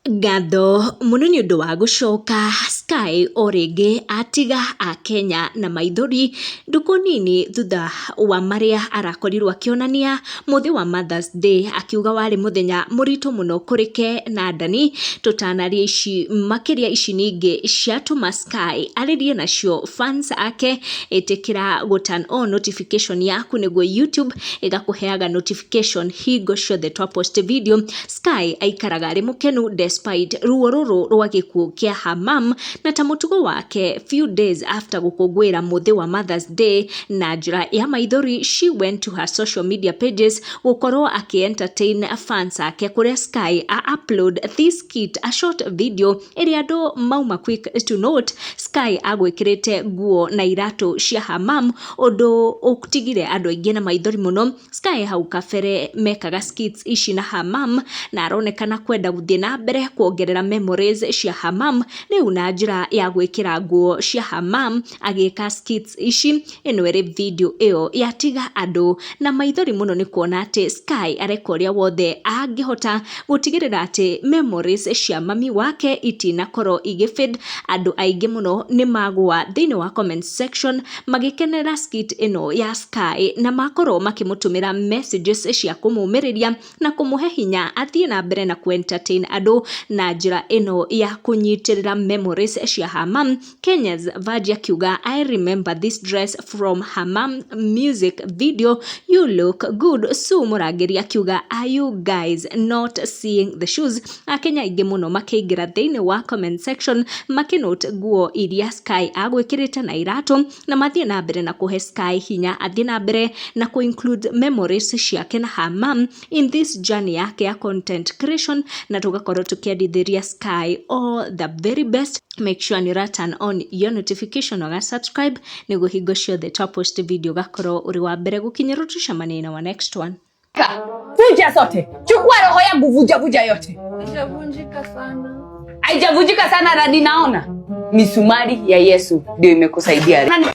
Ngatho mũno nĩ ũndũ wa gũcoka. Sky o rĩngĩ atiga Akenya na maithori ndukũ nini thutha wa marĩa arakorirwo akĩonania mũthĩ wa Mother's Day, akiuga warĩ mũthenya mũritũ mũno kũrĩ ke na Dani. Tũtanaria ici makĩria, ici ningĩ ciatũma Sky arĩrie nacio fans ake. Ĩtĩkĩra gũ turn on notification yaku nĩguo YouTube ĩgakũheaga notification hingo ciothe twa post video. Sky aikaraga arĩ mũkenu despite ruo rũrũ rwa gĩkuũ kĩa her mum, na ta mũtugo wake, few days after gũkũngũĩra mũthĩ wa Mother's Day na njĩra ya maithori, she went to her social media pages gũkorwo akĩ entertain fans ake, kũrĩa Sky a upload this skit, a short video ĩrĩa andũ mauma quick to note Sky agwĩkĩrĩte nguo na iratũ cia her mum, ũndũ ũtigire andũ aingĩ na maithori mũno. Sky hau kabere mekaga skits ici na her mum, na aronekana kwenda gũthiĩ na mbere kuongerera memories cia her mum rĩu na njĩra ya gwĩkĩra nguo cia her mum agĩka skits ici. Ĩno ĩrĩ video ĩyo yatiga andũ na maithori mũno nĩ kuona atĩ Sky areka ũrĩa wothe angĩhota gũtigĩrĩra atĩ memories cia mami wake itinakorwo igĩ fade. Andũ aingĩ mũno nĩ magũa thĩinĩ wa comment section magĩkenera skit ĩno ya Sky, na makorwo makĩmũtũmĩra messages cia kũmũmĩrĩria na kũmũhe hinya athiĩ na mbere na ku entertain andũ na njĩra ĩno ya kũnyitĩrĩra memories cia her mum. Kenya's Virgie akiuga, "I remember this dress from her mum music video. You look good." Sue Mũrangĩri akiuga, "Are you guys not seeing the shoes?" Akenya aingĩ mũno makĩingĩra thĩinĩ wa comment section makĩnote nguo iria Sky agwĩkĩrĩte na iratũ, na mathiĩ na mbere na kũhe Sky hinya athiĩ na mbere na kũ include memories ciake na her mum in this journey yake ya content creation, na tũgakorwo tũkĩendithĩria Sky all the very best. Make sure nĩ ũra turn on your notification, ũga subscribe nĩguo hingo ciothe twa post video ũgakorwo ũrĩ wa mbere gũkinyĩrwo. Tũcemanie na wa next one. Vunja zote, chukua roho yangu, vunja vunja yote. Haijavunjika sana. Haijavunjika sana na ninaona misumari ya Yesu ndio imekusaidia.